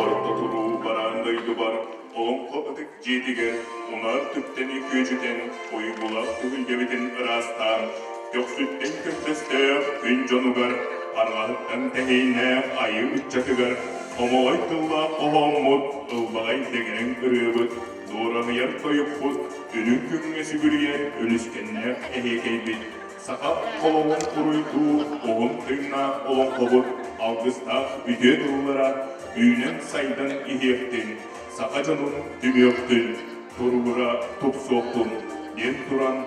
Орто туруу бараан дойдубар Олоҥхо ытык дьиэтигэр унаар түптэни күөдьүтэн, уйгулаах түһүлгэбитин ыраастаан, көхсүттэн көнтөстөөх күн дьонугар, арҕаһыттан тэһииннээх айыы ыччатыгар омоҕой тыллаах хоһооммут, ылбаҕай дэгирэҥ ырыабыт, дуораһыйар тойукпут, үрүҥ күҥҥэ сүгүрүйэр үлүскэннээх эһиэкэйбит, саха олоҕун уруйдуу уһун тыыннаах олоҥхобут алгыстаах үтүө тыллара үүнэн-сайдан иһиэхтин, саха дьонун түмүөхтүн, туругура тупсуохтун диэн туран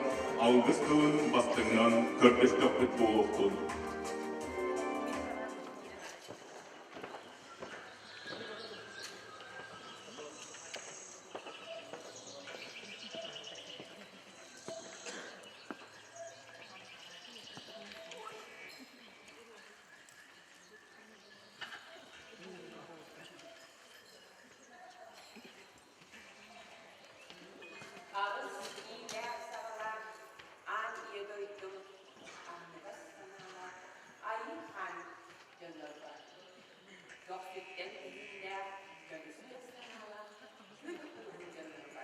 алгыс тылын бастыҥынан көрдөстөхпүт буолуохтун. Аҕыс иилээх-саҕалаах аан ийэ дойдум аһыныгас санаалаах айыы хаан дьоннорго көхсүттэн күһүннээх көмүскэс санаалаах күн уһун дьоннорго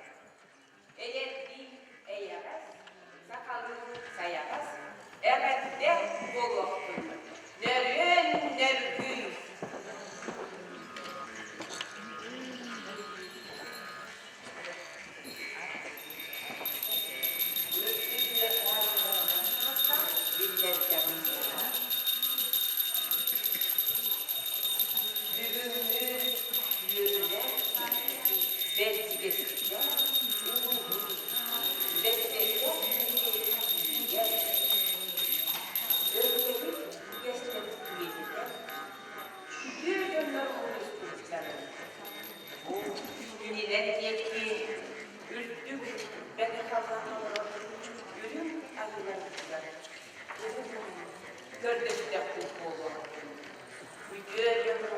эдэрдии эйэҕэс сахалыы сайаҕас эҕэрдэ буолуохтун нөрүөн нөргүй Бүгүҥҥү үөрүүлээх бэрдигэстээх улууһун Бэрдигэстээх нэһилиэгин киинигэр Өбүгэбит үгэстэрин үйэтитэр үтүө дьоннор мунньустубуттарын бу кинилэр диэки үрдүк бэрт олорор үрүҥ айыыларбытыгар көрдөстөхпүт буолуохтун. Үтүө дьону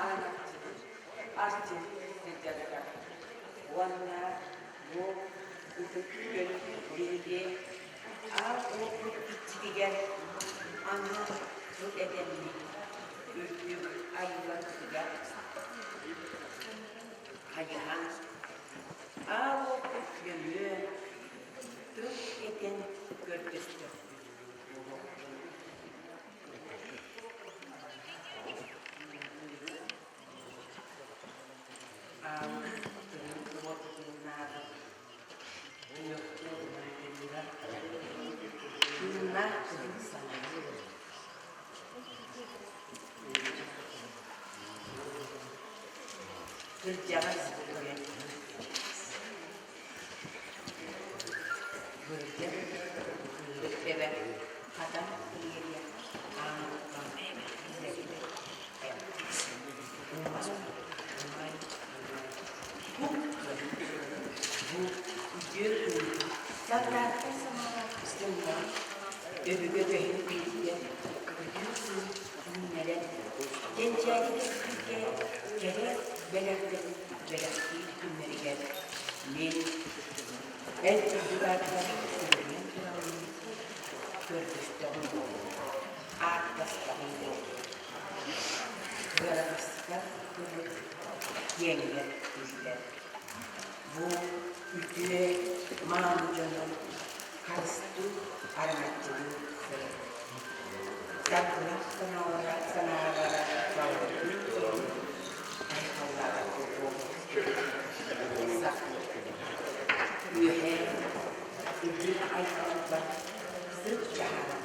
араҥаччылыыр, арчылыыр сылдьарыгар уонна бу ытык күн биһиги аал уоппут иччитигэр аны тыл этэммит үрдүк айыыларбытыгар хайыһан аал уоппут нөҥүө тыл этэн көрдөстөхпүт буолуохтун. Кырдьаҕас үөрэн Бырдьа Кыырык хатан ириэрэ аан Умай, умай, бу бу үтүө күн сардааттай санаалаах дьоҥҥо өбүгэ үгэһин үйэтигэр үтүө күн үүннэрэн кэнчээри кэскилгэ кэрэ бэлэхтэрин бэлэхтиир күннэригэр мин эн үрдүк аатыгар сүгүрүйэн тураммын көрдөстөҕүм буолуо, ааттастаҕым буолуо. Кыараҕаска тылы киэҥҥэ биллэр. Бу үтүө мааны дьону харыстыы араҥаччылыы сырыт. Саргылаах санаалара санаалара салгыы айхаллаабат буолуо. Сах үөһээ үрдүк айхалбат сыт таһааран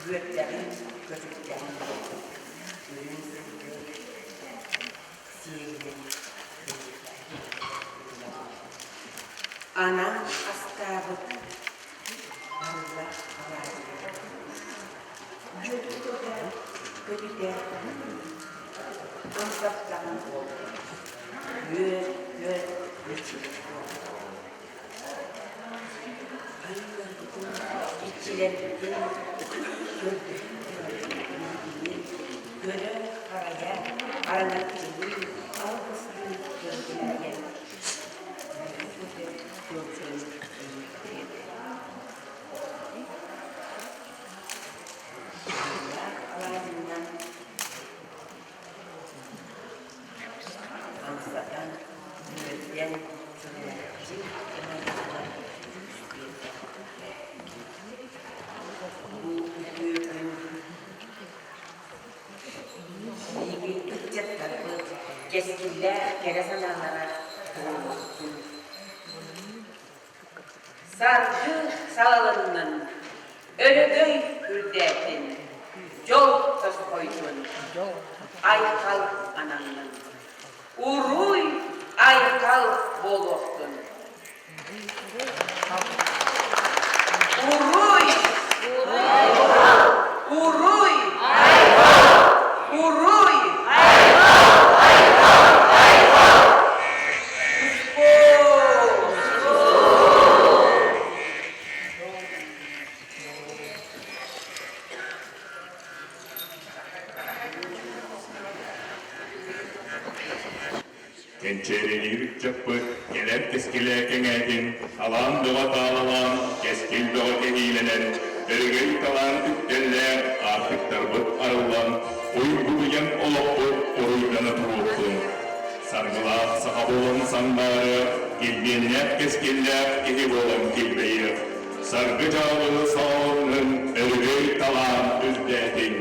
үөрдэҕин көтүттэҕин буоллун үрүҥ сылгы сиэлинэн Анаан астаабыт арыылаах алаадьыга дьүөтүтэ көтүтэ амсаттаҕын буоллун үөр-көт мичил буоллун Айыыларбытын, иччилэрбитин көрдөһөн биһигини көрө-харайа, араҥаччылыы, алгыстыы көрдүннэр. Алаадьыннан Амсатан, үөрдэн, сылайаччы ымайдаҕына күүс биэрдэ. Бу үтүө күн биһиги ыччаттарбыт кэскиллээх кэрэ санаалара туолуохтун. Саргы салалыннын, өрөгөй үрдээтин, дьол тосхойдун, айхал ананнын. Уруй айхал буолуохтун. Уруй! Уруй! Уруй! Кэнчээриниир ыччаппыт кэлэр кэскилэ кэҥээтин, талаан бөҕө таалалаан, кэскил бөҕө кэһиилэнэн, өрөгөй талаан үктэллээх аартыктарбыт арыллан, уйгуруйан олохпут уруйдана туруохтун. Саргылаах саха буолан сандаары, килбиэннээх кэскиллээх киһи буолан килбэйиэх. Саргы дьаалыны саҕаланнын, өрөгөй талаан үрдээтин.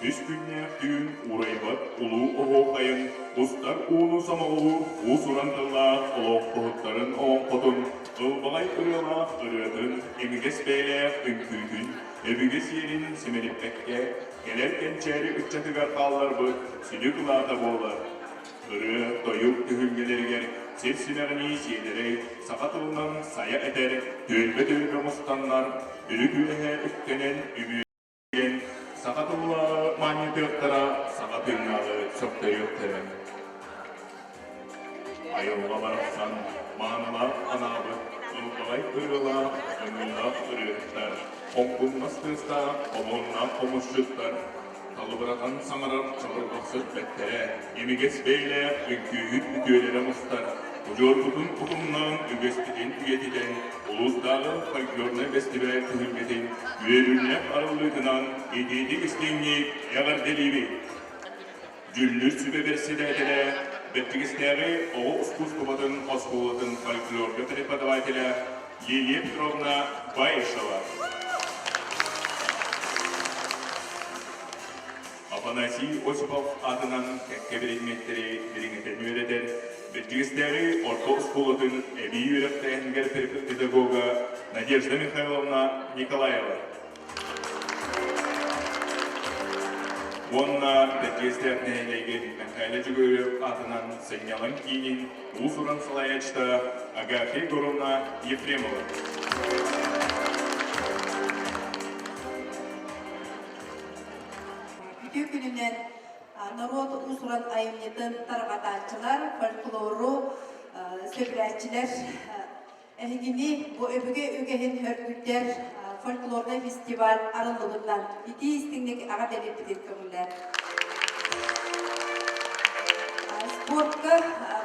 үс күннээх түүн уурайбат улуу оһуохайын, устар ууну сомоҕолуур уус-уран тыллаах олоҥхоһуттарын олоҥхотун, ылбаҕай ырыалаах ырыатын, имигэс бэйэлээх үҥкүүтүн, өбүгэ сиэрин симэлиппэккэ, кэлэр кэнчээри ыччатыгар хаалларбыт сүдү кылаата буолар. Ырыа, тойук түһүлгэлэригэр сир симэҕинии сиэдэрэй саха тылынан сайа этэр түөлбэ-түөлбэ мустаннар, үрүт үөһэ үктэнэн үмүөрүйэн саха тыллааҕы маанньытыахтара, саха тыыннааҕы сөхтөрүөхтэрэ. Айылҕа барахсан маанылаах анаабыт, ылбаҕай ырыалаах, ымыылаах ырыаһыттар, хоҥкуннас тыастаах, хомуоннаах хомусчуттар, Талыбыратан саҥарар чабырҕахсыт бэттэрэ, имигэс бэйэлээх үҥкүүһүт үтүөлэрэ мустар, удьуорбутун утумнаан үгэспитин үйэтитэн, улуустааҕы фольклорнай бэстибээл түһүлгэтин үөрүүлээх арыллыытынан итиитик-истиҥник эҕэрдэлиибит! Дьүүллүүр сүбэ бэрэссэдээтэлэ, Бэрдьигэстээҕи оҕо ускуустубатын оскуолатын фольклорга преподавателэ Лилия Петровна Баишева. Афанасий Осипов аатынан кэккэ предметтэри дириҥэтэн үөрэтэр Бэрдьигэстээҕи орто оскуолатын эбии үөрэхтээһинигэр педагога Надежда Михайловна Николаева. Уонна Бэрдьигэстээх нэһилиэгин Мэхээлэ Дьөгүөрүөп аатынан сынньалаҥ киинин уус-уран салайааччыта Агафья Егоровна Ефремова. Үтүө күнүнэн норуот уус-уран айымньытын тарҕатааччылар, фольклору сөбүлээччилэр Эһигини бу өбүгэ үгэһин хөргүтэр фольклорнай фестиваль арыллыбытынан итии истиҥник эҕэрдэлиирбитин көҥүллээн. Спортка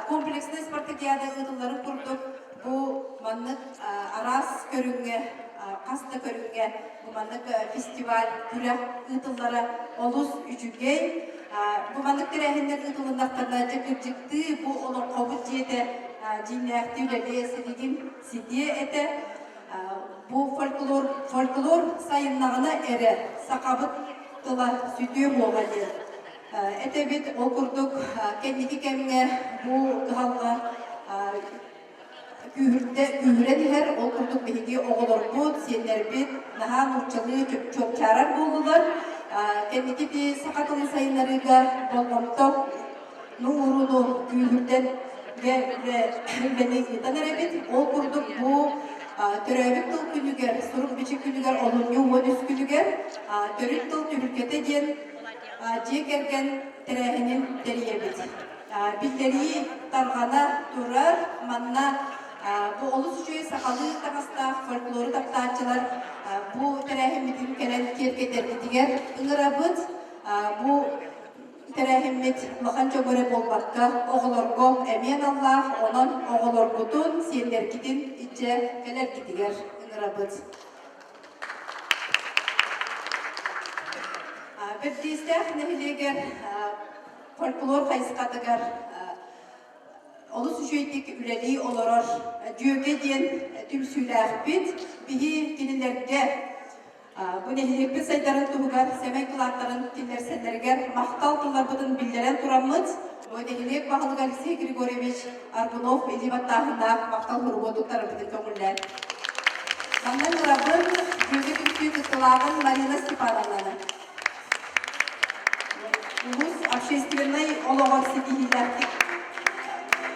комплекснай спартакиада ыытылларын курдук бу маннык араас көрүҥҥэ, хас да көрүҥҥэ бу маннык фестиваль, күрэх ыытыллара олус үчүгэй. Бу маннык тэрээһиннэр ыытылыннахтарына дьэ кырдьыктыы бу олоҥхобут дьиэтэ дьиҥнээхтии үлэлиэ, силигин ситиэ этэ. Бу фольклор, фольклор сайыннаҕына эрэ сахабыт тыла сүтүө буола диэн этэбит. Ол курдук кэнники кэмҥэ бу кыһалҕа күүһүрдэ, күүһүрэн иһэр. Ол курдук биһиги оҕолорбут, сиэннэрбит наһаа нууччалыы чуопчаарар буоллулар. Кэнники ити саха тылын сайыннарыыга болҕомто ну ууруну күүһүрдэн үлэни ыытан эрэбит. Ол курдук бу төрөөбүт тыл күнүгэр, сурук-бичик күнүгэр олунньу 13 күнүгэр төрүт тыл түһүлгэтэ диэн дьиэ кэргэн тэрээһинин тэрийэбит. Биллэрии тарҕана турар. Манна бу олус үчүгэй сахалыы таҥастаах фольклору таптааччылар бу тэрээһиммитин кэлэн киэргэтэргитигэр ыҥырабыт. Бу тэрээһиммит улахан дьоҥҥо эрэ буолбакка, оҕолорго эмиэ аналлаах, онон оҕолоргутун, сиэннэргитин илдьэ кэлэргитигэр ыҥырабыт. Бэрдиистээх нэһилиэгэр фольклор хайысхатыгар олус үчүгэйдик үлэлии олорор Дьүөгэ диэн түмсүүлээхпит. Биһи кинилэргэ бу нэһилиэкпит сайдарын туһугар сэмэй кылааттарын киллэрсэллэригэр махтал тылларбытын биллэрэн тураммыт, бу нэһилиэк баһылыга Алексей Григорьевич Аргунов илии баттааһыннаах махтал суругу туттарарбытын көҥүллээн. Манна ыҥырабын Дьүөгэ түмсүү кыттылааҕын Марина Степановнаны. Улуус общественнай олоҕор ситиһиилээхтик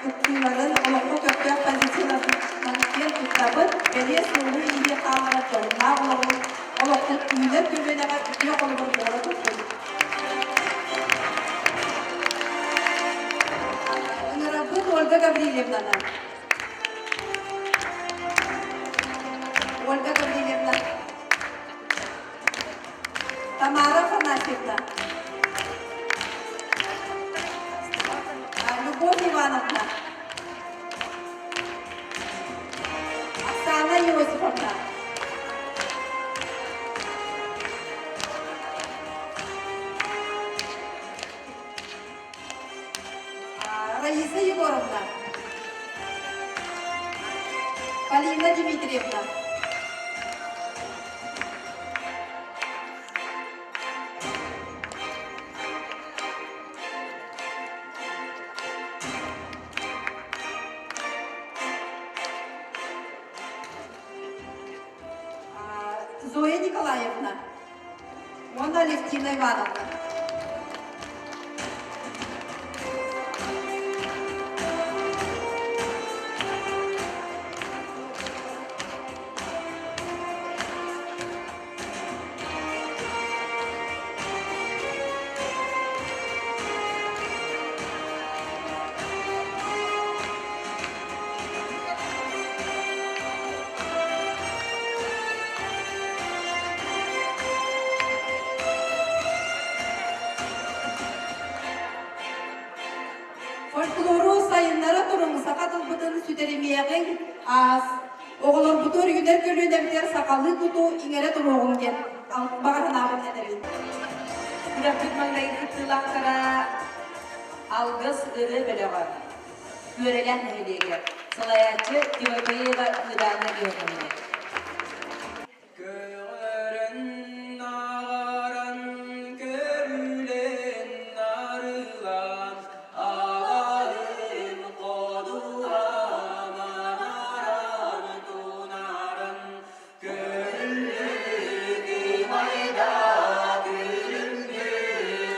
кыттыыларын, олоххо көхтөөх позицияларынан киэн туттабыт, бэлиэ суолу-ииһи хаалларар дьоһуннаах олоҕу олохпут үүнэр көлүөнэҕэ үтүө холобур буола турдун. Ыҥырабыт Ольга Гаврильевнаны. Ольга Гаврильевна. Тамара Афанасьевна. Любовь Ивановна. Оксана Иосифовна. Раиса Егоровна. Полина Дмитриевна. Алевтина Ивановна. Фольклору сайыннара туруҥ, саха тылбытын сүтэримиэҕиҥ, аас. Оҕолорбутугар үүнэр көлүөнэбитигэр сахалыы куту иҥэрэ туруоҕуҥ диэн баҕа санаабын этэбин. Күрэхпит маҥнайгы кыттыылаахтара Алгыс ырыа бөлөҕө Күөрэлээх нэһилиэгэр салайааччы Тимофеева Ныдаанна Ионовна. Көҕөрөн ааҕаран көрүлэн нарылаан аҕалым ходуһам анаран тунаран Көрүллүк ымайда күлүмнүү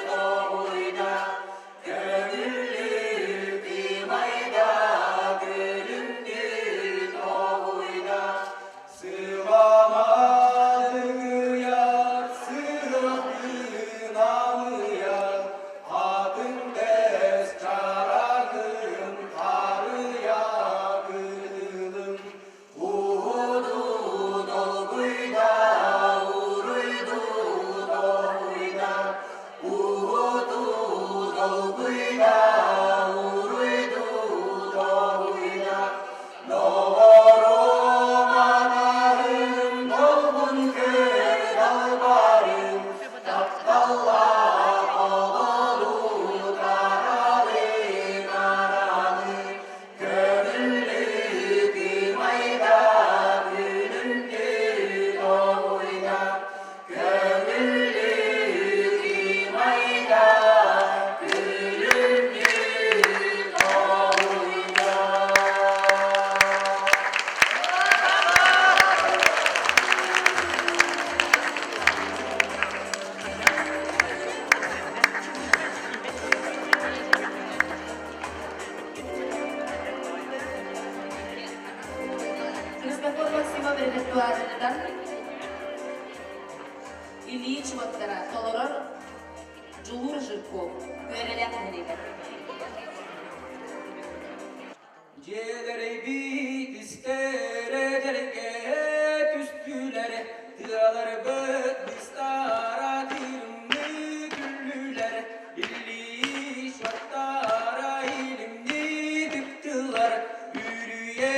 тоҕуйда Көҥүллүк ымайда күлүмнүү тоҕуйда Сыҕамадыгыйар сыахтыы намыйар, атын бэс чарагын харыйа кытылым. Уһуду долгуйда, уруйду тоһуйда, уһуду долгуйда, уруйду тоһуйда. Доҕорум атаһым долгун көр далбарым, тапталлаах оҕолуу таралыы таралыы, көҥүллүү кыымайда, күлүмнүү тоһуйда, көҥүллүү кыымайда, күлүмнүү тоһуйда. Христофор Максимов репертуарыттан Ильич уоттара толорор Дьулуур Жирков Күөрэлээх нэһилиэгэр. Дьиэлэрбит истэрэ дьэргэ түстүлэр, тыаларбыт быстара тырымныы күллүлэр, илии шаттара илимнии тыктылар, үрүйэ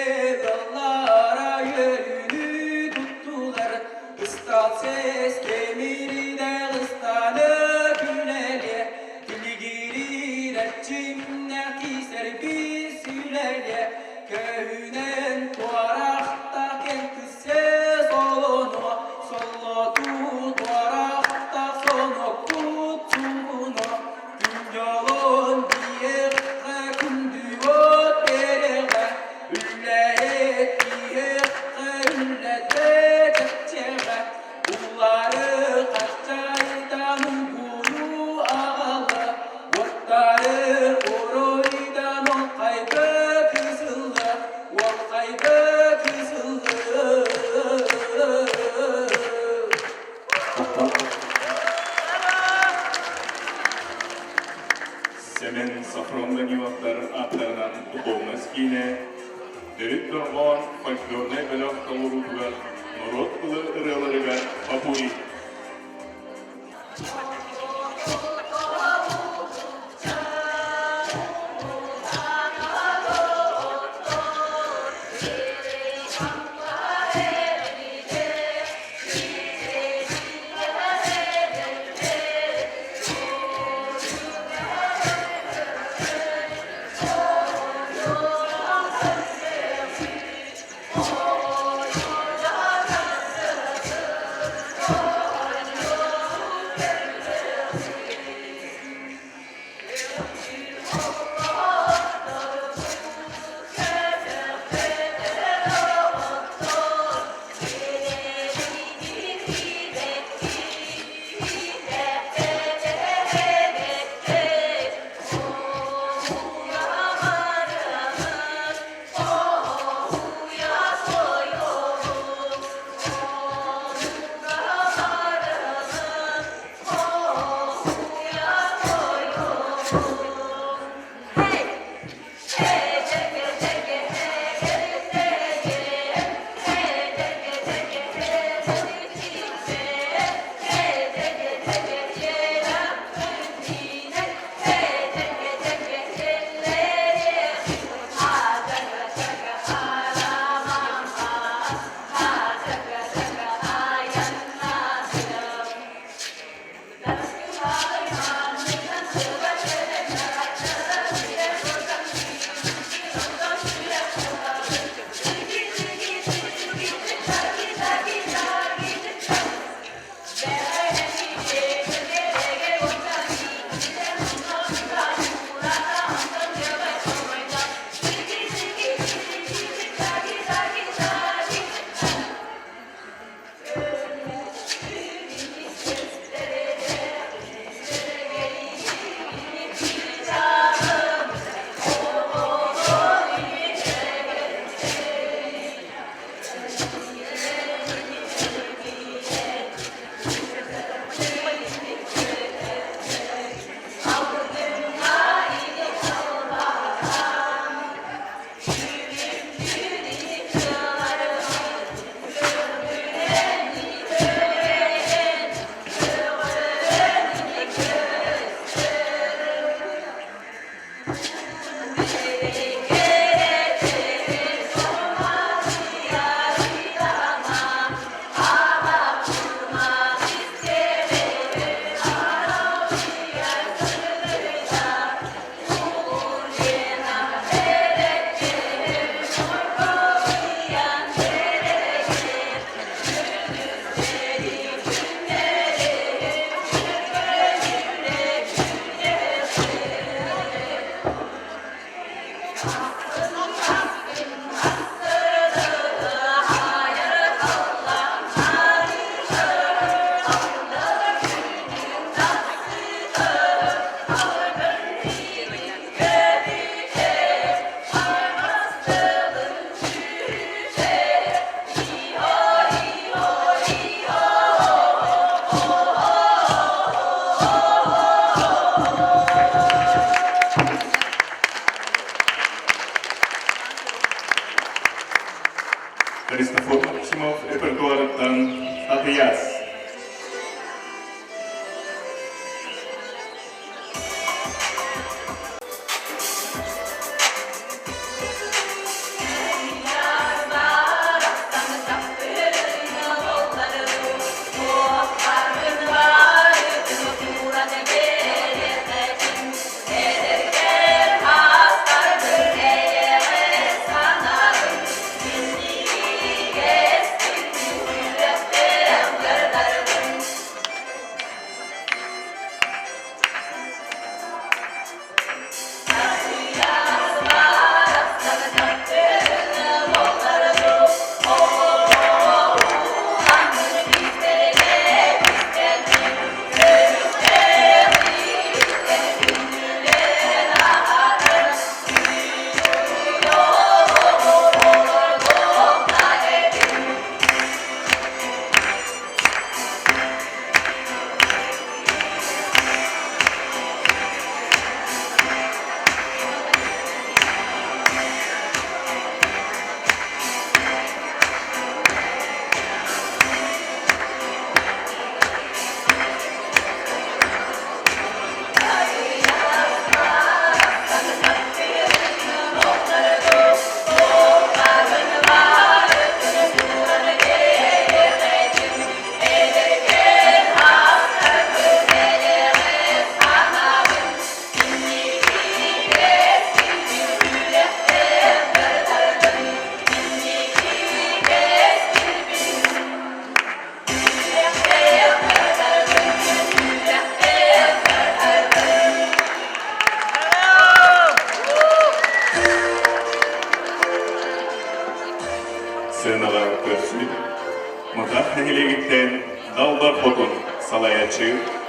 ыаллара үөрүүнү туттулар, ыстал сээс тэмиридэ ыстаны күлэлиэ, Тилигириир эрчимнээх киисэрбит сүлэлиэ, көһүнэн туорахтаах кэнтисэ солонуо, соллотуу туорахтаах соноккут суугунуо, күн дьолун биэххэ күндү от биэрэҕэ, үллэһит киһиэхэ үллэтэ чэпчэҕэ, Улары хаччайдан угуну аҕала, уоттары оройдан ол хайда кысылла, ол хайда кысылла. Сэмэн Софрон Даниловтар ааттарынан духовность киинэ Төрүт дорҕоон фольклорнай бөлөх толоруутугар норуот тылы ырыаларыгар попури.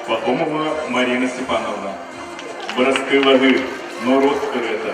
Пахомова Марина Степановна. Бырастыылаһыы, норуот ырыата.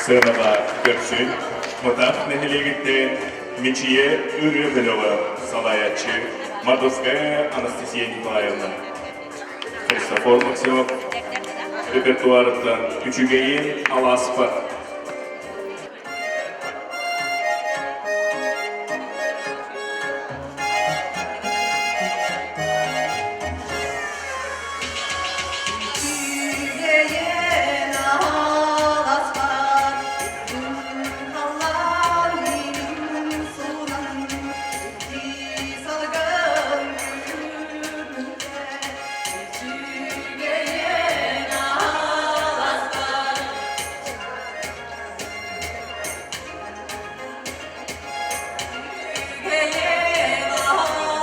Сыанаҕа көрсүн Мытаах нэһилиэгиттэн Мичийэ ырыа бөлөҕө салайааччы Мордовская Анастасия Николаевна, Христофор Максимов репертуарыттан Үчүгэйин алааспар. Үчүгэйин алааспар Халлаан илин суунан салгын күнүнэ Үчүгэйин алааспар Үчүгэйин алааспар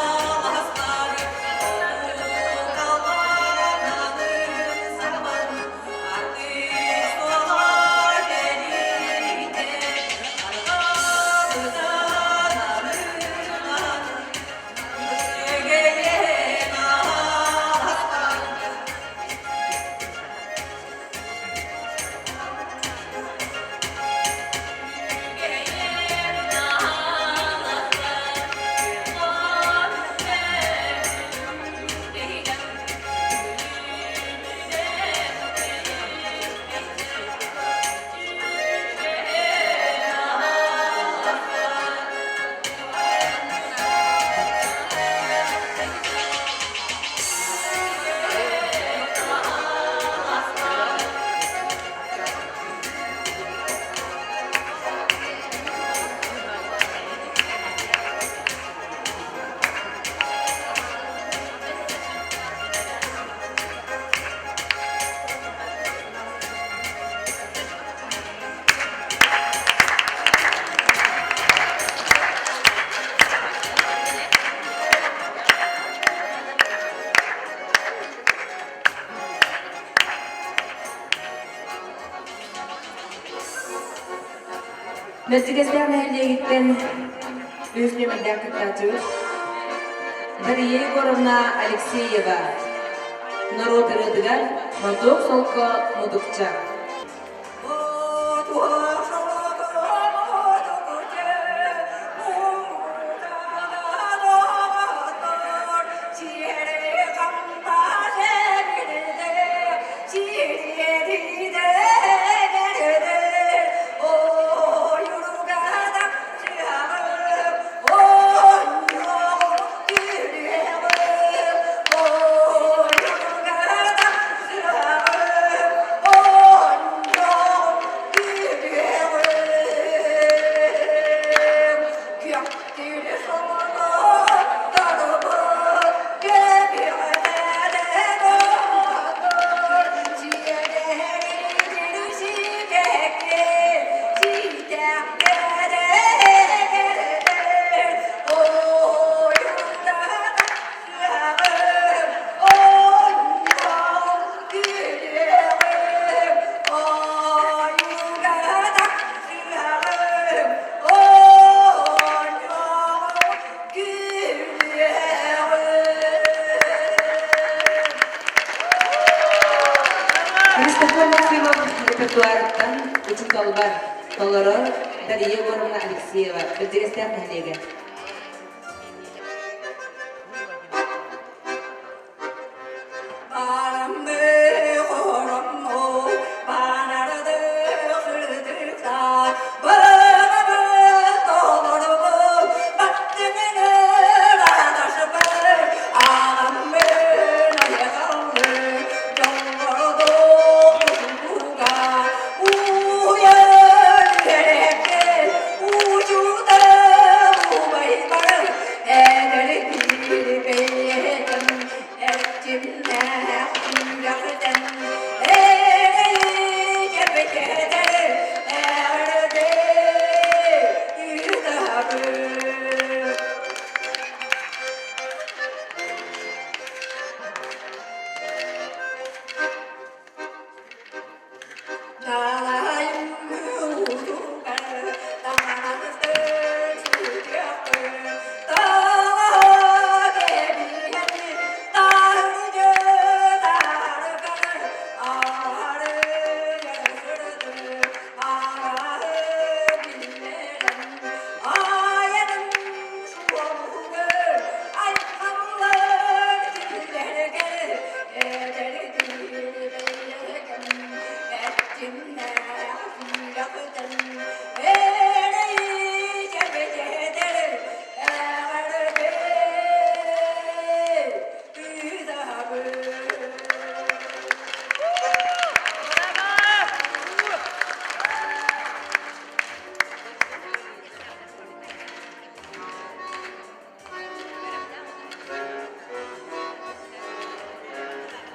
Бэрдьигэстээх нэһилиэгиттэн үс нүөмэрдээх кыттааччыбыт Дария Егоровна Алексеева норуот ырыатыгар Мотуок солко мутукча. Oh, Толорор Дария Егоровна Алексеева, Бэрдьигэстээх нэһилиэгэ.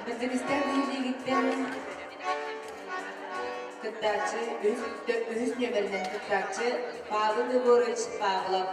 Бэрдьигэстээх нэһилиэгиттэн кыттааччы үһүс нүөмэринэн кыттааччы Павел Егорович Павлов.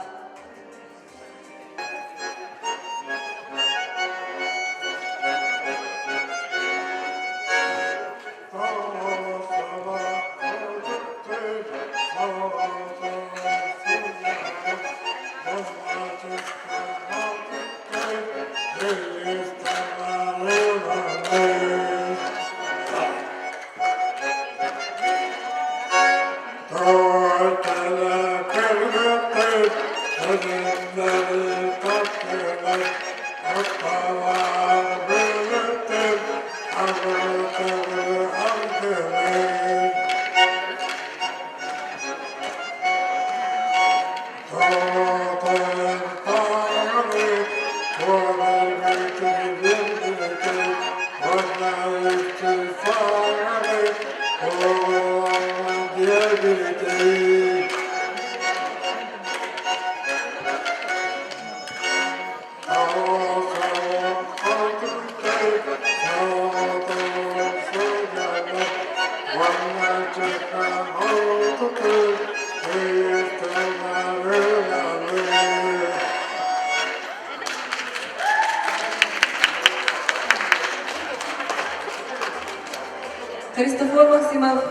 Христофор Максимов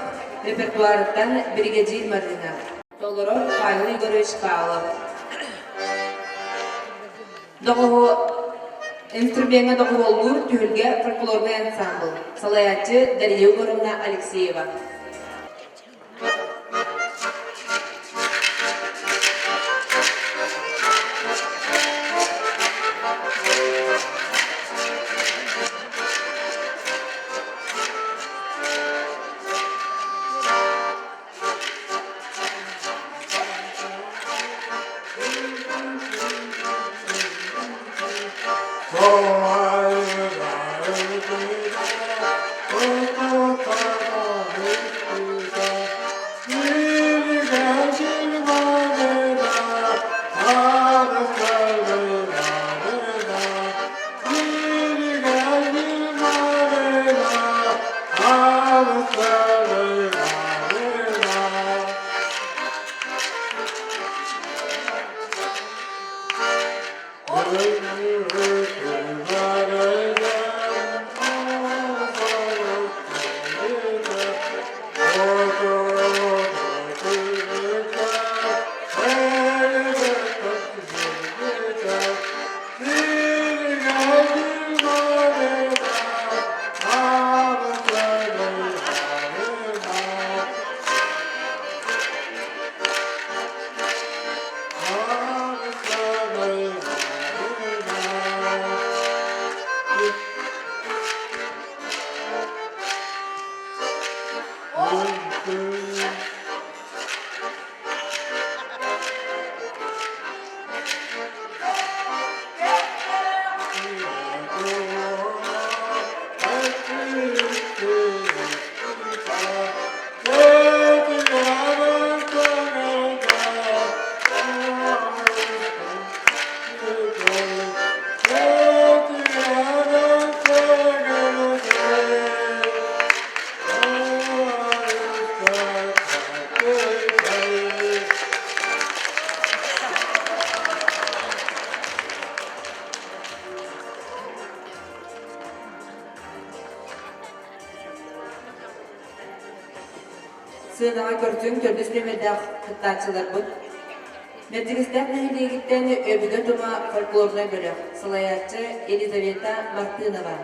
репертуарыттан биригэдьиир Марина. Толорор Павел Егорович Павлов. Доҕоһу инструмеҥҥа доҕуһуоллуур түһүлгэ фольклорнай ансамбл. Салайааччы Дария Егоровна Алексеева. Сыанаҕа көрсүҥ төрдүс нүөмэрдээх кыттааччыларбыт. Мэрдьигэстээх нэһилиэгиттэн Өбүгэ тума фольклорнай бөлөх, салайааччы Елизавета Мартынова.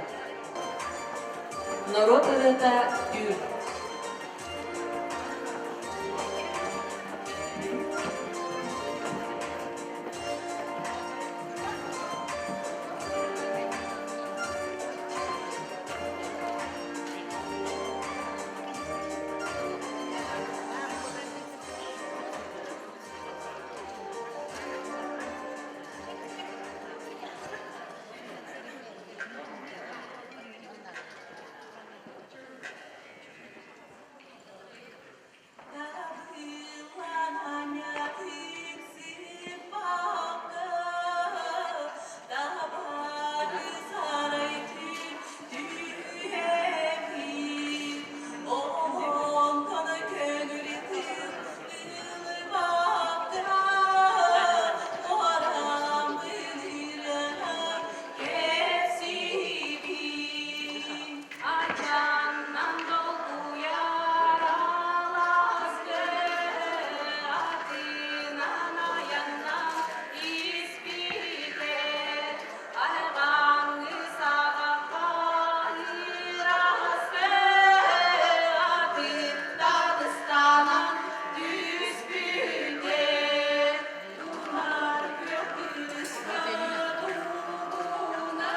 Норуот ырыата түүр. Ачаннан долгуйар алааскы атынан айаннан испитэ Арҕааҥҥы саҕахха ыраскы атыттан ыстанан түспүтэ Тунар күөх кыыска тугуна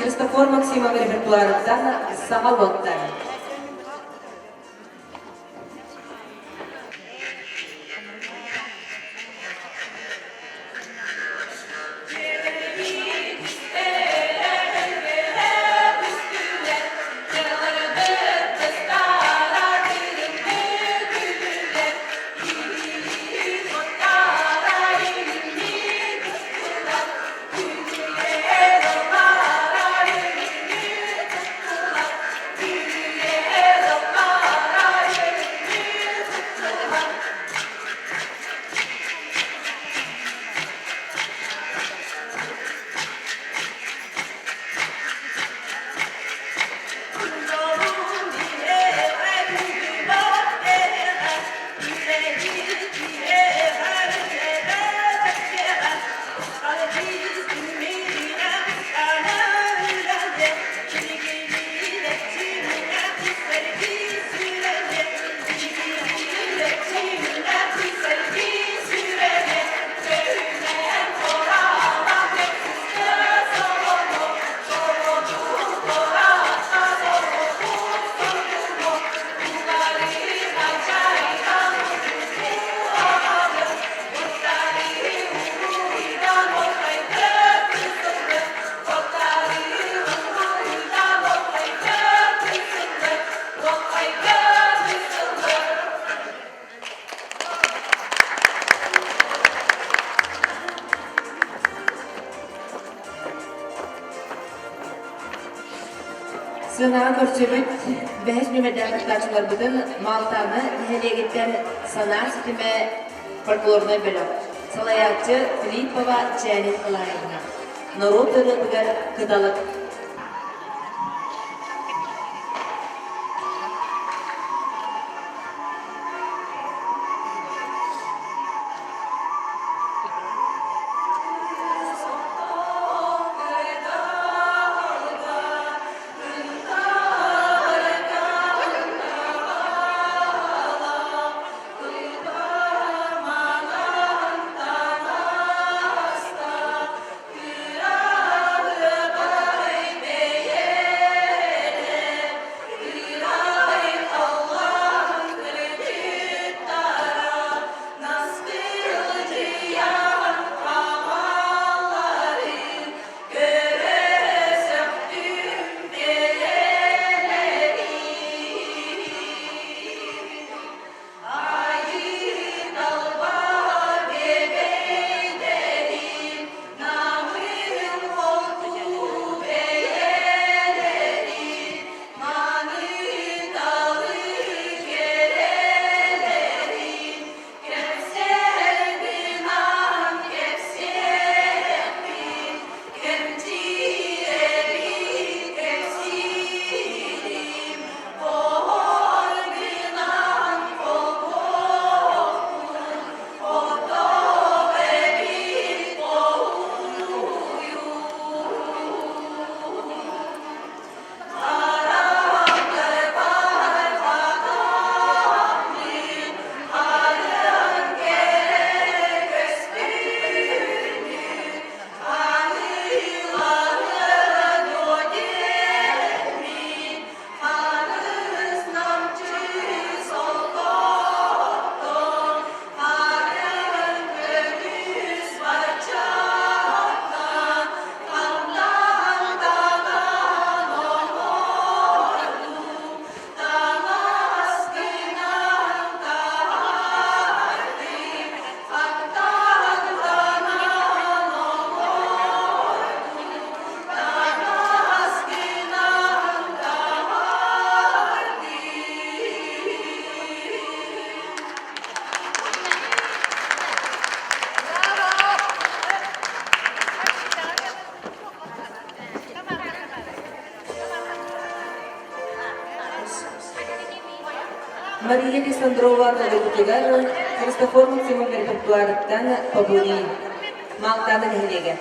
Христофор Максимов репертуарыттан саҥа уоттар. Сыанаҕа көрсүбүт бэһис нүөмэрдээх кыттааччыларбытын Маалтааны нэһилиэгиттэн Санаа ситимэ фольклорнай бөлөх, салайааччы Филиппова Чээнин Николаевна, норуот ырыатыгар Кыталык. Мария Александрова толорбутугар Христофор Максимов репертуарыттан Побури Маалтааны нэһилиэгэ.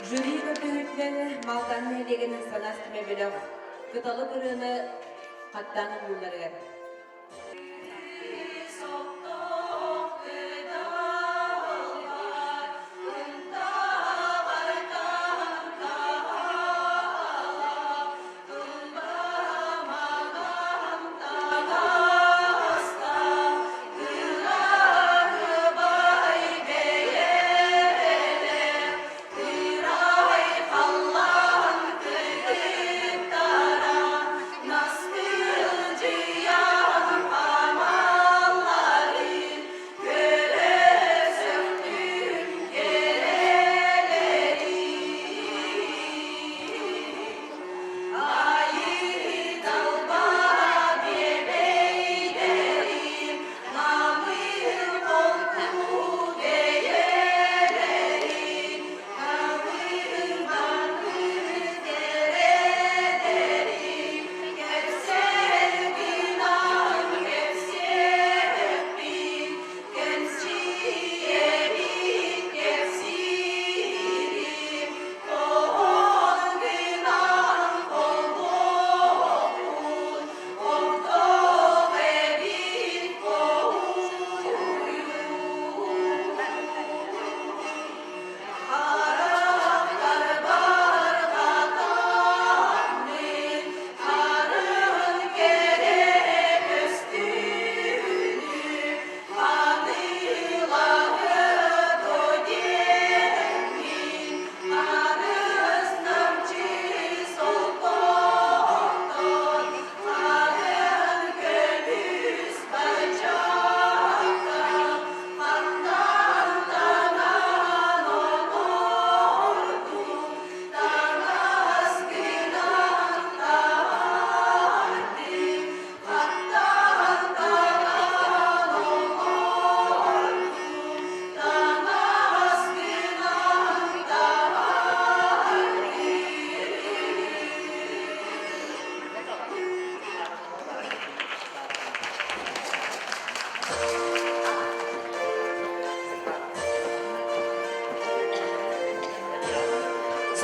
Жюри көрдөһүүтүнэн Малтан нэһилиэгин Санаас түмэ бөлөх Кыталык ырыаны хаттаан ыллыылларыгар.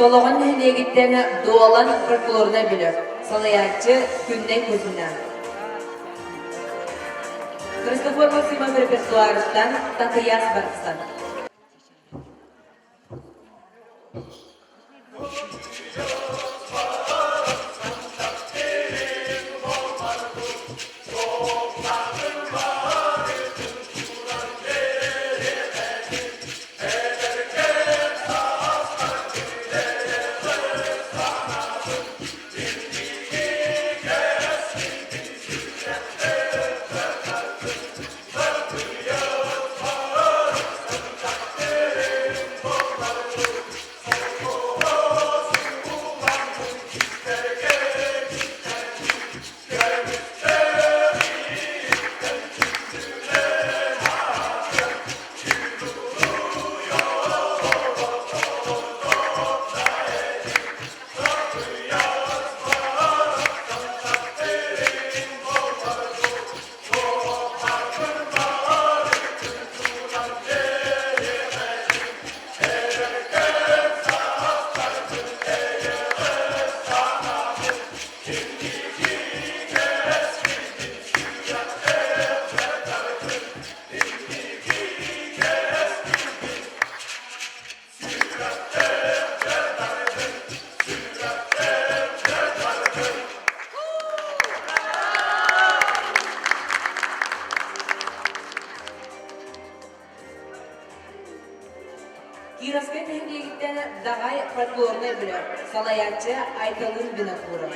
Солоҕон нэһилиэгиттэн Дуолан фольклорнай бөлөх, салайааччы Күннэй Кузьмина. Христофор Максимов репертуарыттан Татыйаас барахсан. Кировскай нэһилиэгиттэн Даҕай фольклорнай бөлөх, салайааччы Айталын Винокуров.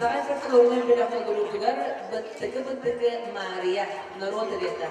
Баҕай фольклорнай бөлөх толоруутугар Быттыкы-быттыкы Маарыйа норуот ырыата.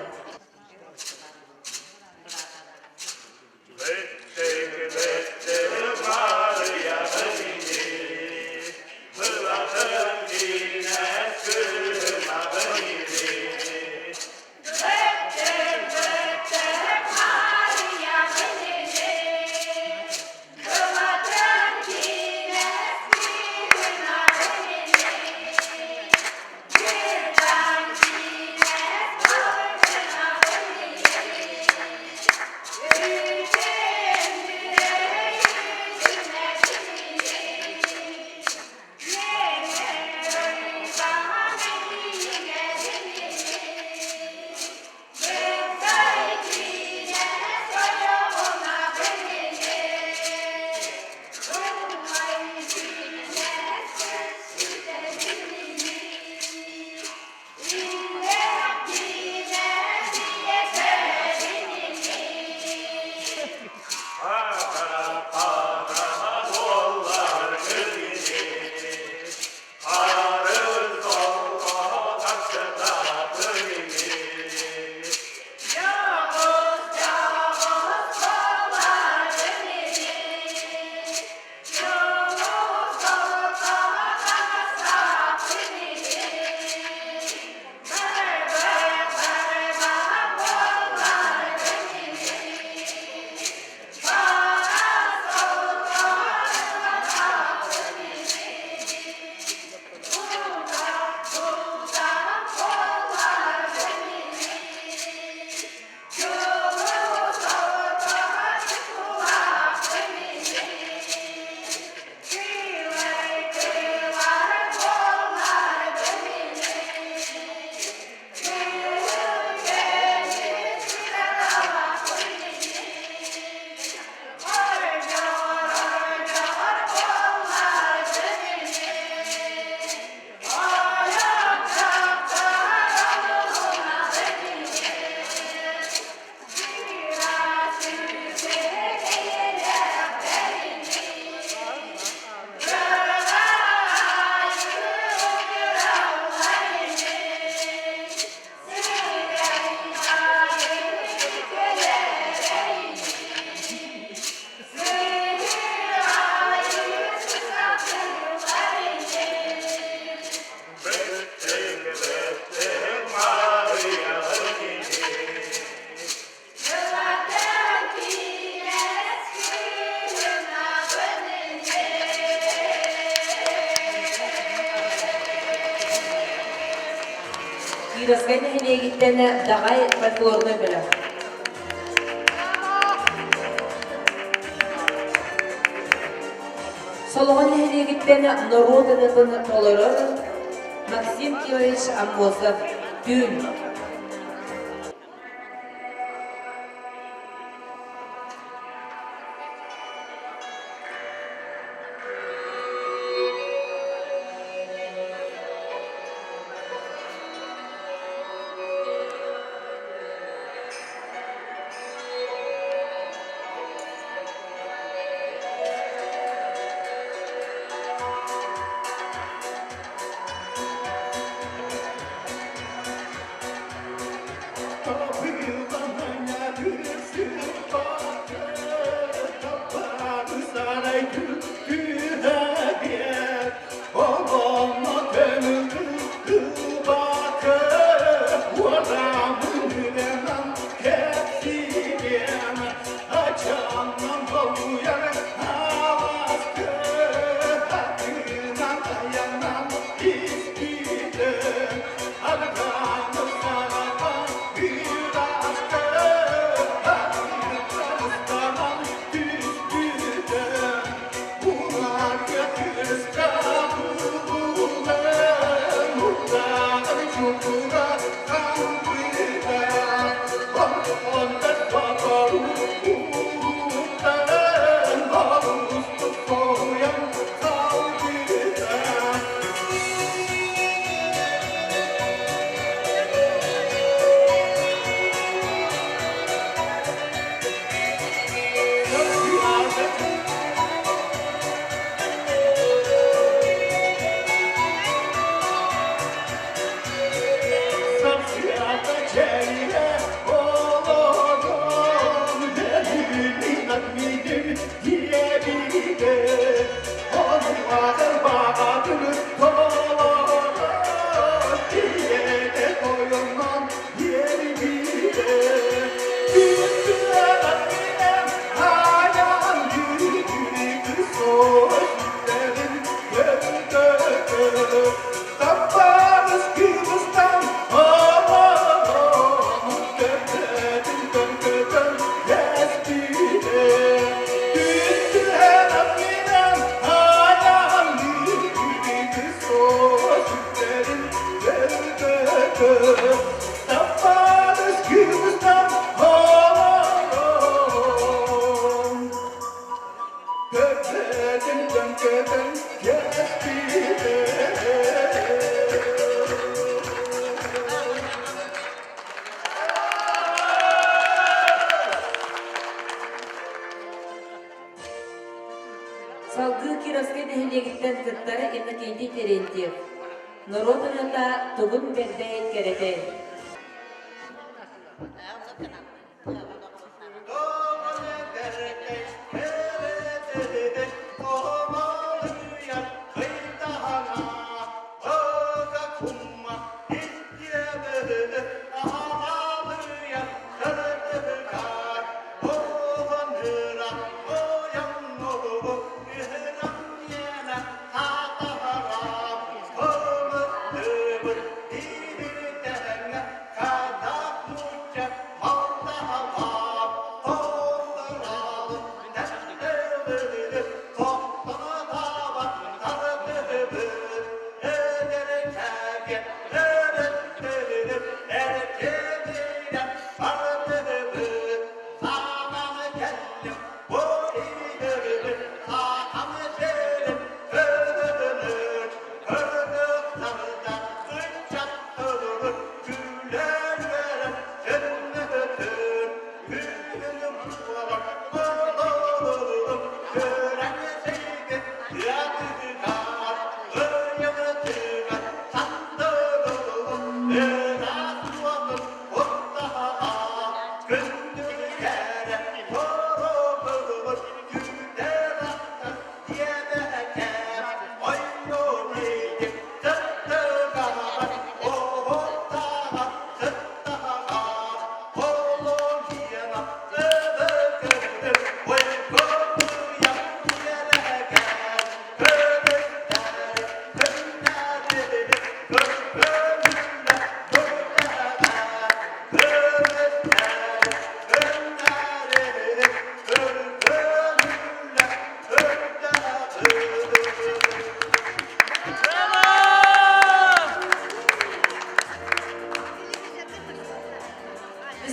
Кировскай нэһилиэгиттэн Даҕай фольклорнай бөлөх. Солоҕон нэһилиэгиттэн норуот ырыатын толорор Максим Кирович Аммосов Түүн. Салгыы Кировскай нэһилиэгиттэн кыттар Иннокентий Терентьев. Норуот ырыата тугун бэрдэй кэрэтэй. Хадах нуучча,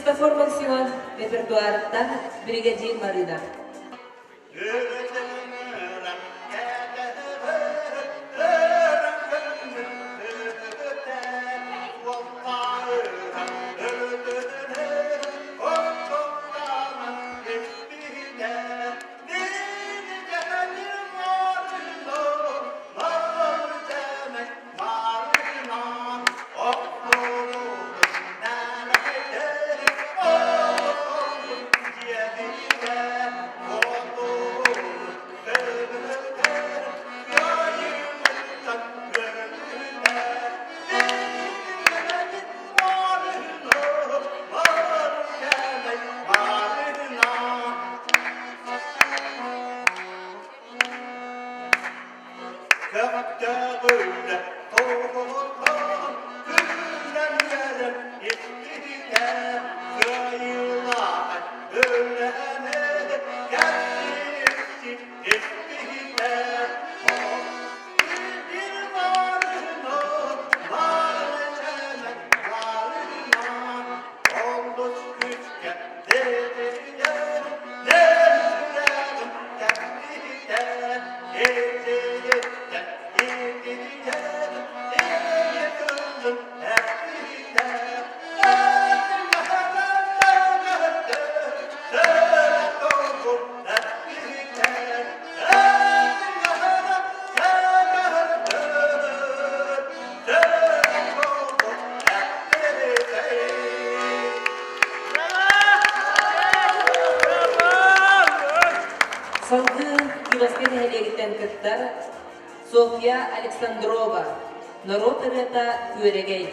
Христофор Максимов репертуарыттан Биригэдьиир Марыына. Салгыы Кировскай нэһилиэгиттэн кыттар Софья Александрова, норуот ырыата Күөрэгэй.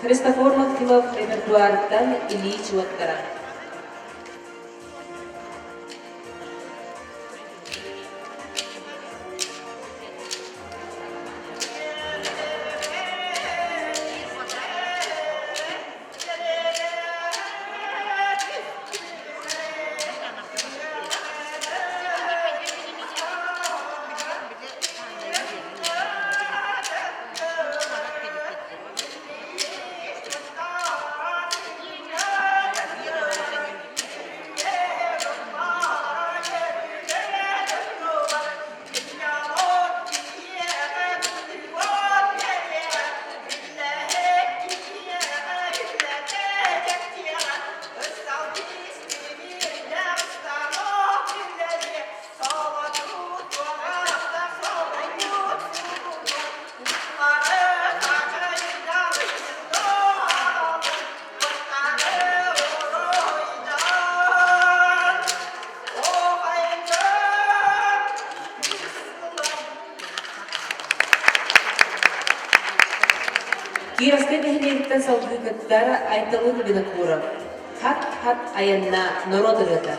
Христофор Максимов репертуарыттан Ильич уоттара. Кировскай нэһилиэгиттэн салгыы кыттар Айталын Винокуров «Хат-хат айанна норуот ырыата».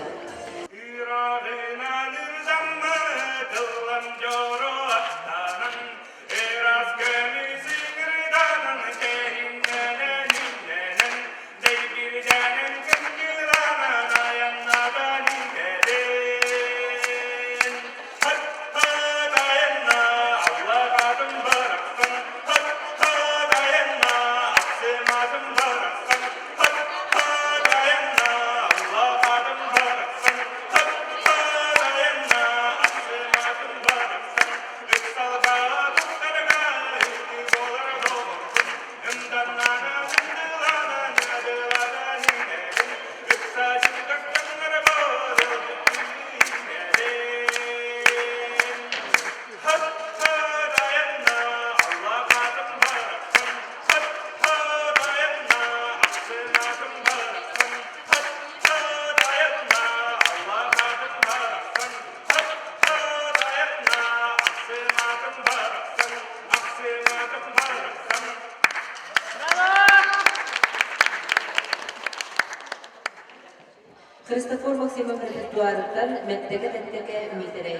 Христофор Максимов репертуарыттан Мэттэкэ Тэттэкэ Миитэрэй.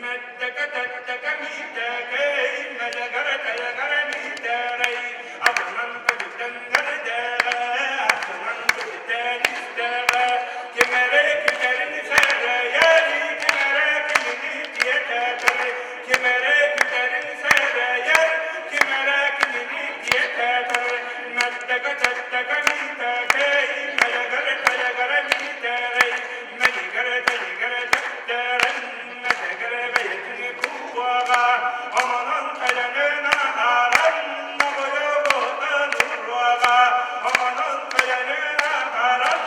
Мэттэкэ Тэттэкэ Миитэрэй, мэлэгэрэ тэйэгэрэ Миитэрэй, атынан көтүтэн гэрдээҕэ, атынан көтүтэн истэҕэ, ким эрэ күтэрин сэрэйэр, ким эрэ кинини тиэтэтэр, ким эрэ күтэрин сэрэйэр, ким эрэ кинини тиэтэтэр, Мэттэкэ Тэттэкэ Миитэрэй, мэлэгэрэ тэйэгэрэ Миитэрэй, мэлигэрэ тэйигэрэ тэттэрэн, мэтэгэрэ бэйэтин кууаҕа, омонон кэлэнин аһаран, обойо уруоҕа, омонон кэлэнин аһаран,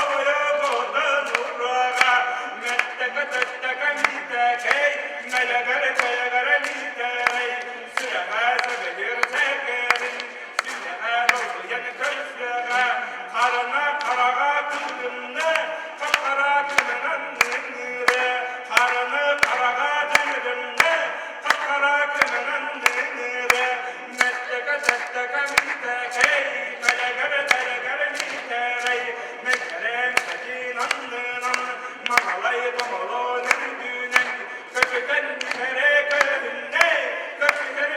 обойо уруоҕа, мэттэкэ тэттэкэ миитэкэй, мэлэгэрэ тэйэгэрэ миитэрэй, сүрэҕэ сэбэлиэр сэргэрин, сүрэҕэ долгуйан көрсүөҕэ, харана хараҕа кыырынна, хап-хара кыһынан ыҥыыры, хараны хараҕа тыырынна, хап-хара кыһынан ыҥыыры, мэттэкэ сэттэкэ миитэкэй, мэлэгэрэ тэлэгэрэ миитэрэй, мэтэрэн сэтин аннынан, маҥалай томолон үрдүнэн, көтүтэн миһэрэ көһүннэ, көтүтэр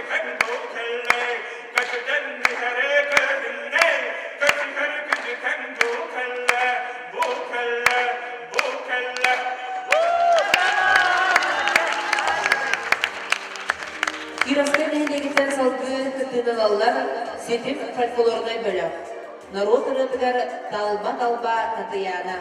күнү бу кэллэ, көтүтэн миһэрэ көһүннэ, көтүтэр күнү бу кэллэ, бу кэллэ, бу кэллэ. Кировскай нэһилиэгиттэн салгыы кыттыыны ылаллар Ситим фольклорнай бөлөх, норуот ырыатыгар Талба-талба Татыйаана.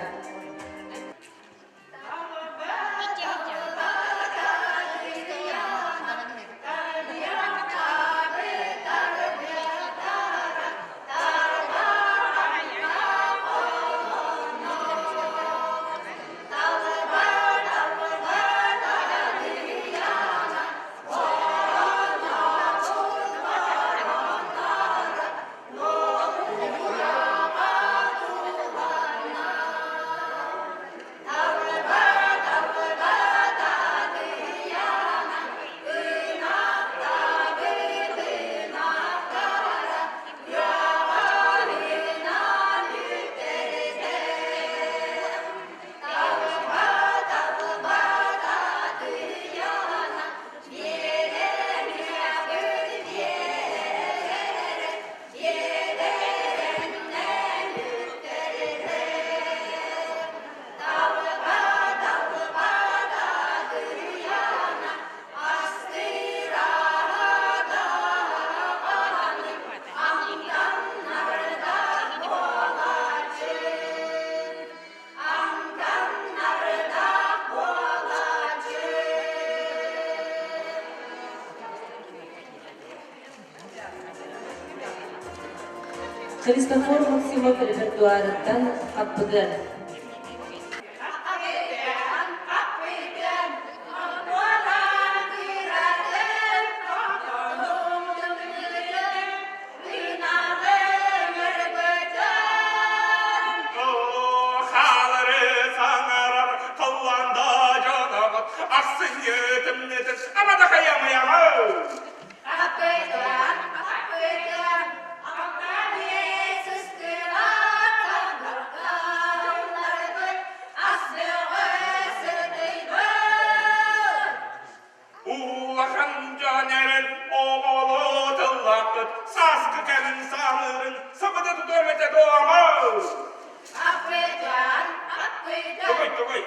Христофор Максимов репертуарыттан Хаппыгын. Хаалары саҥарар халлаанда дьоноҕут ахсынньы тымныытын амата хайамайама. Улахан дьон эрэн оҕолуу тыллааххыт сааскы кэм самыырын сабыта тутуом этэ дуома. Тугуй, тугуй.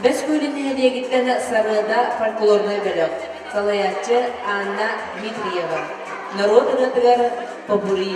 Бэс Күөлүн нэһилиэгиттэн Сарыада фольклорнай бөлөх, салайааччы Анна Дмитриева, норуот ырыатыгар Попури.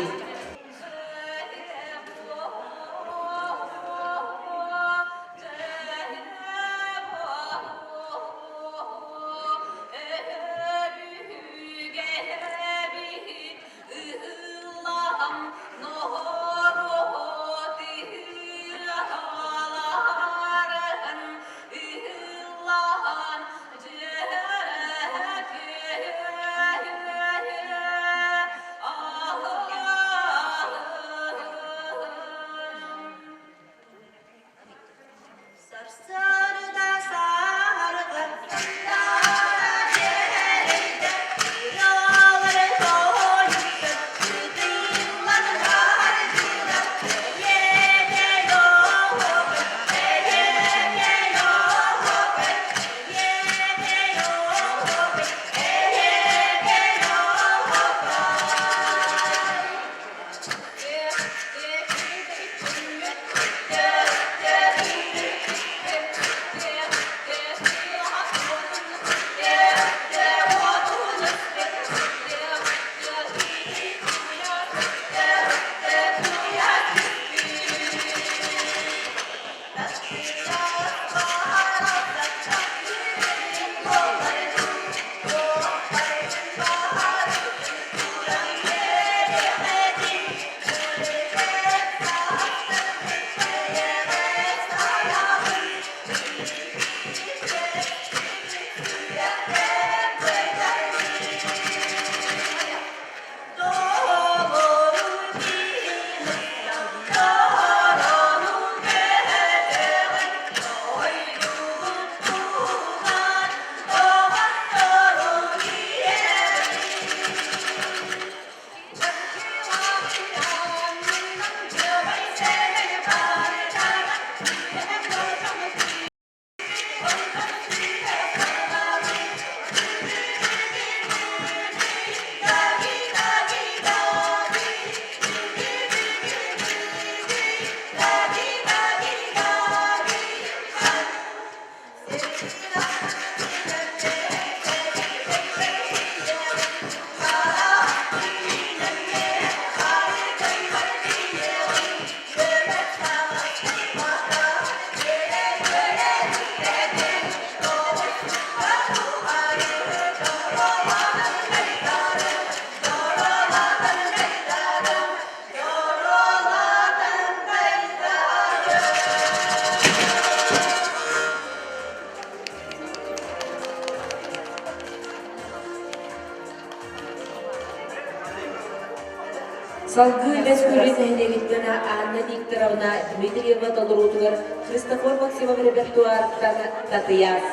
Салгыы Бэс Күөлүн нэһилиэгиттэн Анна Викторовна Дмитриева толоруутугар Христофор Максимов репертуарыттан Татыйаас.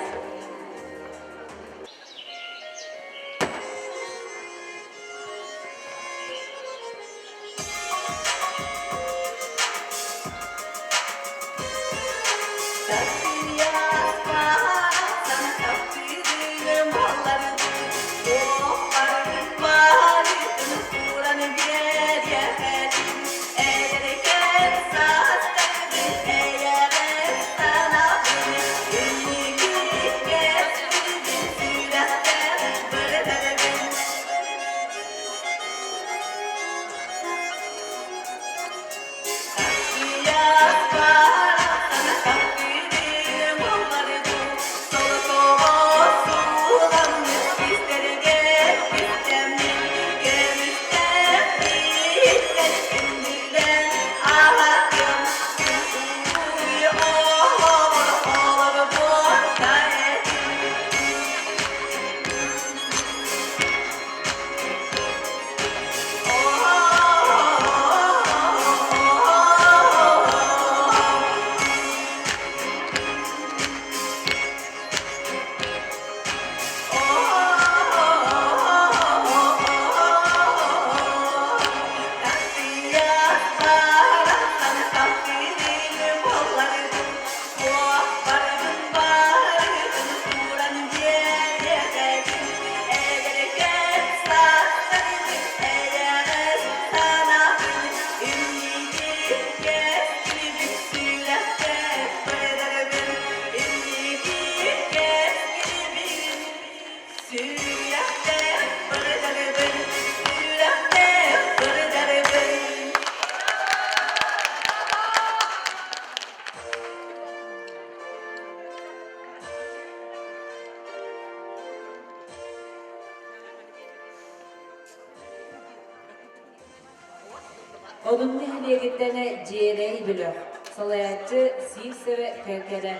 Одун нэһилиэгиттэн Дьиэрэй бөлөх, салайааччы Сивцева Кэкэрэ.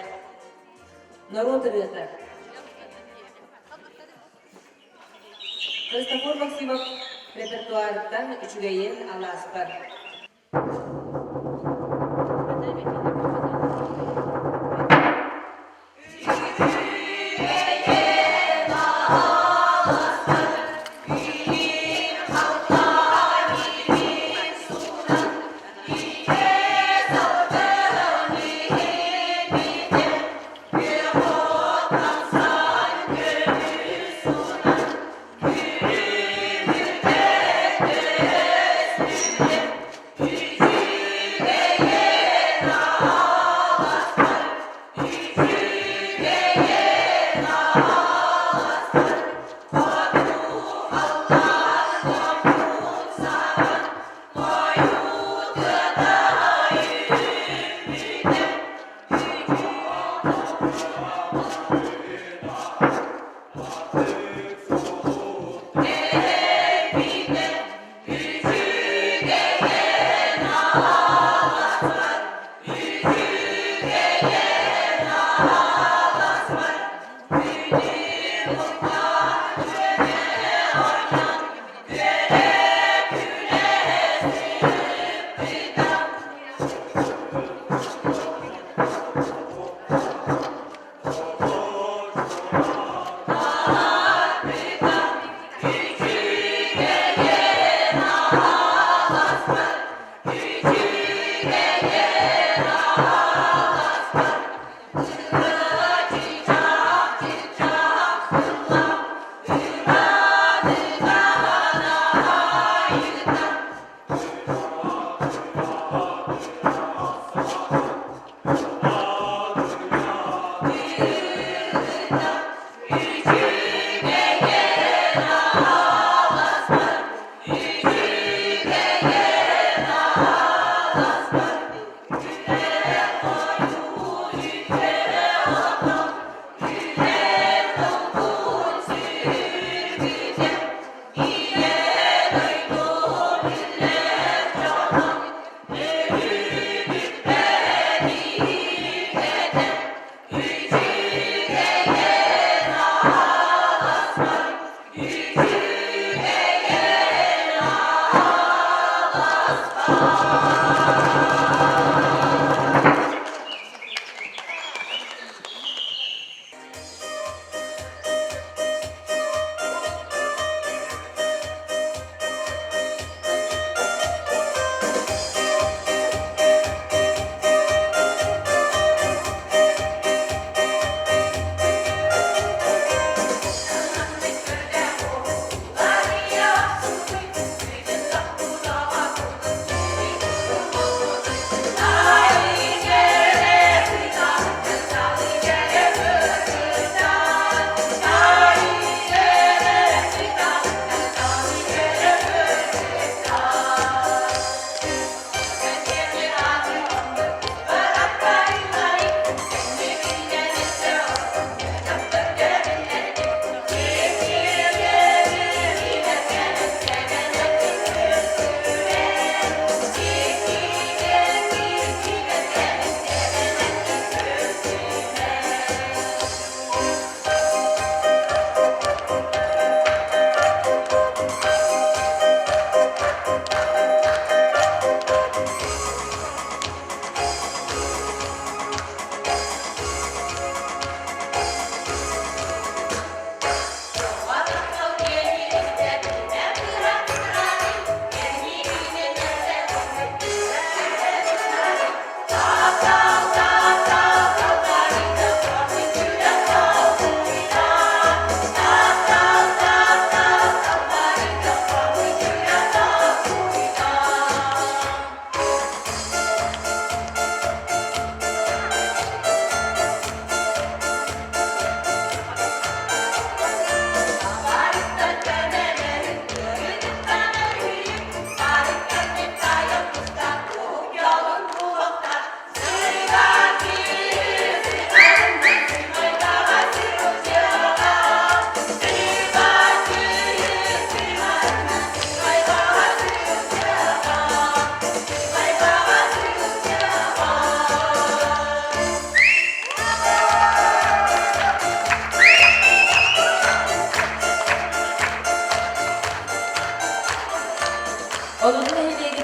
Норуот ырыата. Христофор Максимов репертуарыттан Үчүгэйин алааспар. Үчүгэйин.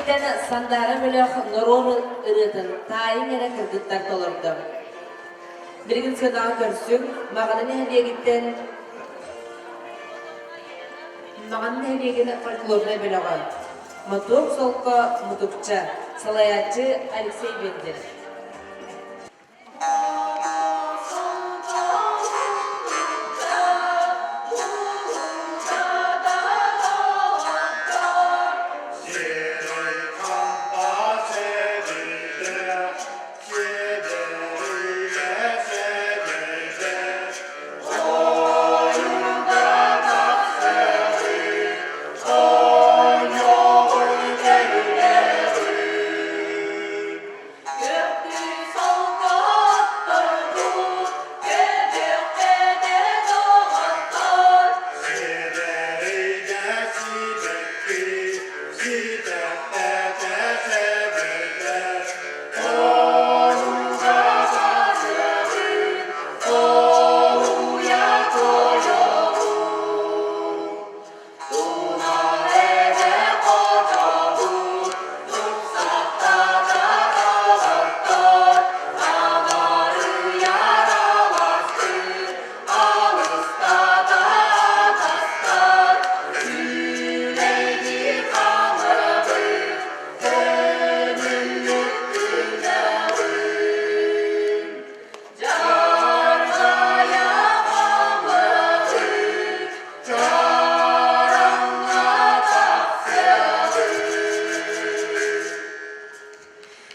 нэһилиэгиттэн Сандаара бөлөх норуот ырыатын таайыҥ эрэ кыргыттар толордо. Билигин сыанаҕа көрсүҥ, Маҕаны нэһилиэгиттэн Маҕан нэһилиэгин фольклорнай бөлөҕө Мотуок Солко Мутукча, салайааччы Алексей Бендер.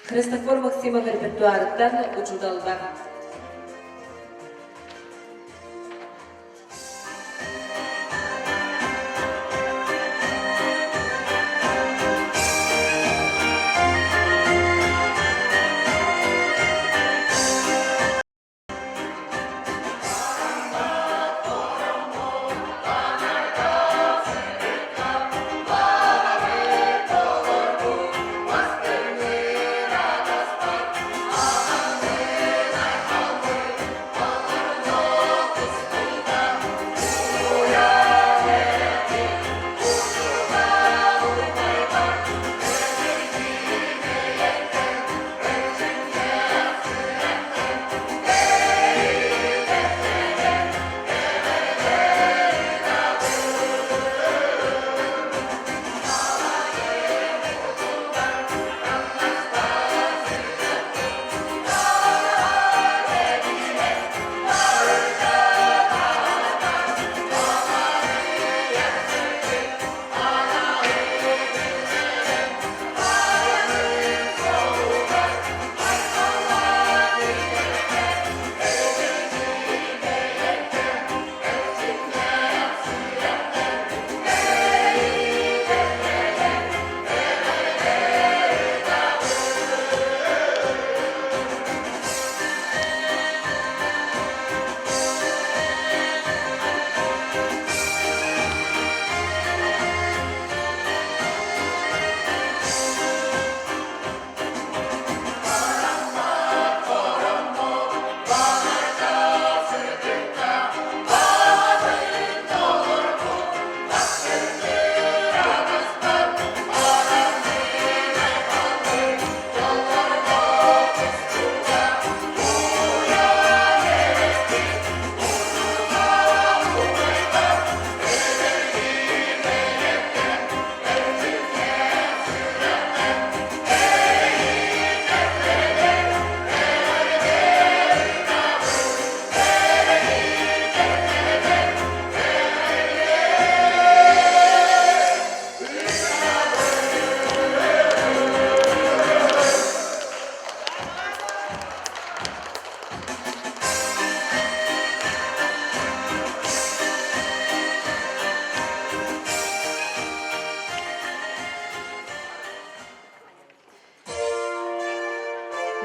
Христофор Максимов репертуарыттан учууталлар.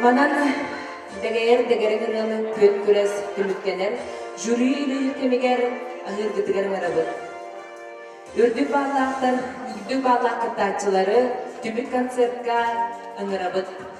Манан дэгэйэр дэгэрэҥ ырыаны күөн күрэс түмүктэнэр жюри үлэлиир кэмигэр аһыыргытыгар ыҥырабыт. Үрдүк бааллаахтар, үрдүк бааллаах кыттааччылары түмүк концертка ыҥырабыт.